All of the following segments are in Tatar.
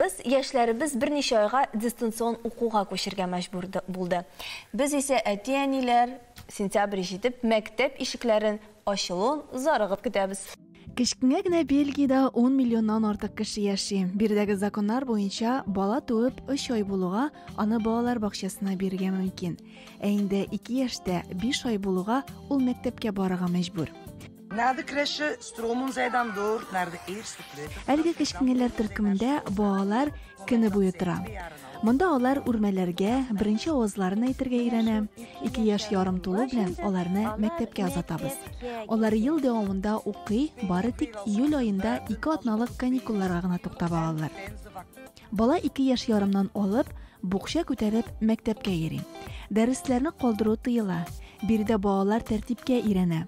Яшьләребез берничә айга дистанцион укуга күчергә мәҗбүр булды. Без исә әти-әниләр сентябрь җитеп мәктәп ишекләрен ачылуын зарыгып көтәбез. Кечкенә генә Бельгиядә 10 миллионнан артык кеше яши. Биредәге законнар буенча, бала туып 3 ай булуга, аны балалар бакчасына бирергә мөмкин. Ә инде 2 яшьтә 5 ай булуга ул мәктәпкә барырга мәҗбүр. Na de crèche stromen zij dan door naar de eerste kleuter. Әлеге кечкенәләр төркемендә балалар көне буе тора. Монда алар үрмәләргә, беренче авазларын әйтергә өйрәнә. 2 яшь ярым тулу белән аларны мәктәпкә озатабыз. Алар ел дәвамында укый, бары тик июль аенда 2 атналык каникулларга гына туктап алалар. Бала 2 яшь ярымнан алып, букча күтәреп мәктәпкә йөри. Дәресләрне калдыру тыела. Биредә балалар тәртипкә өйрәнә.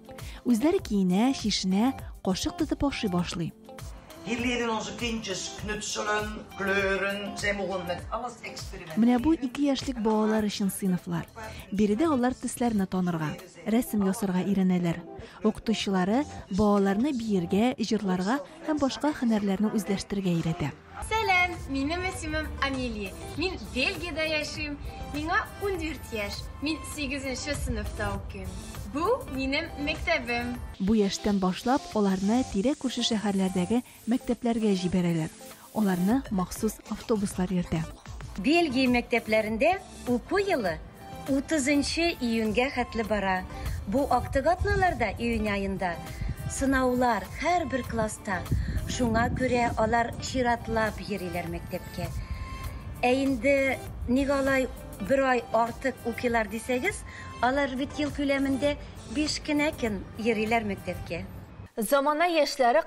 Үзләре киенә, чишенә, кашык тотып ашый башлый. Hier leren onze kindjes knutselen, kleuren. Zij mogen met alles experimenteren. Менә бу 2 яшьлек балалар өчен сыйныфлар. Биредә алар төсләрне танырга, рәсем ясарга өйрәнәләр. Укытучылары балаларны биергә, җырларга һәм башка һөнәрләрне үзләштерергә өйрәтә. Сәлам, минем исемем Амелия. Мин Бельгиядә яшим. Миңа 14 яшь. Мин 8 сыйныфта укыйм. Бу минем мәктәбем. Бу яшьтән башлап аларны тирә-күрше шәһәрләрдәге мәктәпләргә җибәрәләр. Аларны махсус автобуслар йөртә. Бельгия мәктәпләрендә уку елы 30 июньгә хәтле бара. Бу актык атналарда июнь аенда сынаулар һәрбер класста. Шуңа күрә алар чиратлап йөриләр мәктәпкә. Ә инде ник алай бер ай артык укыйлар дисәгез, алар бит ел күләмендә 5 кенә көн йөриләр мәктәпкә. Замана яшьләре.